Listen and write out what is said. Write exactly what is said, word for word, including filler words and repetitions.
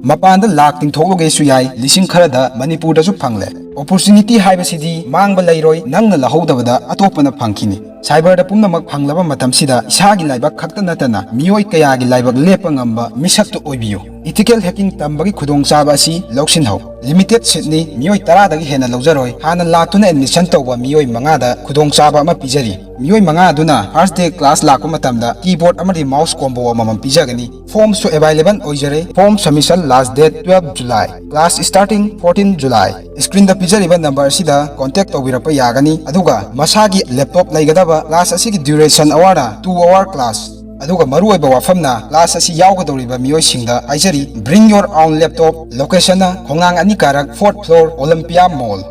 ꯃꯄꯥꯟꯗ ꯂꯥꯛ ꯇꯤꯡꯊꯣꯛꯂꯨꯒꯦꯁꯨ ꯌꯥꯏ, ꯂꯤꯁꯤꯡ ꯈꯔꯗ ꯃꯅꯤꯄꯨꯔꯗꯁꯨ ꯐꯪꯂꯦ꯫ Opportunity ꯍꯥꯏꯕꯁꯤꯗꯤ ꯃꯥꯡꯕ ꯂꯩꯔꯣꯏ, ꯅꯪꯅ ꯂꯧꯍꯧꯗꯕꯗ ꯑꯇꯣꯞꯄꯅ ꯐꯪꯈꯤꯅꯤ꯫ Cyberꯗ ꯄꯨꯝꯅꯃꯛ ꯐꯪꯂꯕ ꯃꯇꯝꯁꯤꯗ ꯏꯁꯥꯒꯤ ꯂꯥꯏꯕꯛ ꯈꯛꯇ ꯅꯠꯇꯅ ꯃꯤꯑꯣꯏ ꯀꯌꯥꯒꯤ ꯂꯥꯏꯕꯛ ꯂꯦꯞꯄ ꯉꯝꯕ ꯃꯤꯁꯛꯇꯨ ꯑꯣꯏꯕꯤꯌꯨ꯫ Ethical hacking ꯇꯝꯕꯒꯤ ꯈꯨꯗꯣꯡꯆꯥꯕ ꯑꯁꯤ ꯂꯧꯁꯤꯟꯍꯧ꯫ Limited seatꯅꯤ, ꯃꯤꯑꯣꯏ ꯇꯔꯥꯗꯒꯤ ꯍꯦꯟꯅ ꯂꯧꯖꯔꯣꯏ꯫ ꯍꯥꯟꯅ ꯂꯥꯛꯇꯨꯅ admission ꯇꯧꯕ ꯃꯤꯑꯣꯏ ꯃꯉꯥꯗ ꯈꯨꯗꯣꯡꯆꯥꯕ ꯑꯃ ꯄꯤꯖꯔꯤ꯫ ꯃꯤꯑꯣꯏ ꯃꯉꯥ ꯑꯗꯨꯅ first day class ꯂꯥꯛꯄ ꯃꯇꯝꯗ keyboard ꯑꯃꯗꯤ mouse combo ꯑꯃꯃꯝ ꯄꯤꯖꯒꯅꯤ꯫ Formꯁꯨ available ꯑꯣꯏꯖꯔꯦ꯫ Form submission last date twelve July꯫ Class starting fourteen July꯫ Screenꯗ ꯄꯤꯖꯔꯤꯕ number ꯑꯁꯤꯗ contact ꯇꯧꯕꯤꯔꯛꯄ ꯌꯥꯒꯅꯤ꯫ ꯑꯗꯨꯒ ꯃꯁꯥꯒꯤ laptop ꯂꯩꯒꯗꯕ꯫ Class ꯑꯁꯤꯒꯤ duration hourꯅ two hour class꯫ ꯑꯗꯨꯒ ꯃꯔꯨꯑꯣꯏꯕ ꯋꯥꯐꯝꯅ class ꯑꯁꯤ ꯌꯥꯎꯒꯗꯧꯔꯤꯕ ꯃꯤꯑꯣꯏꯁꯤꯡꯗ ꯍꯥꯏꯖꯔꯤ, bring your own laptop꯫ Locationꯅ ꯈꯣꯡꯅꯥꯡ ꯑꯅꯤ ꯀꯥꯔꯛ fourth floor Olympia Mall꯫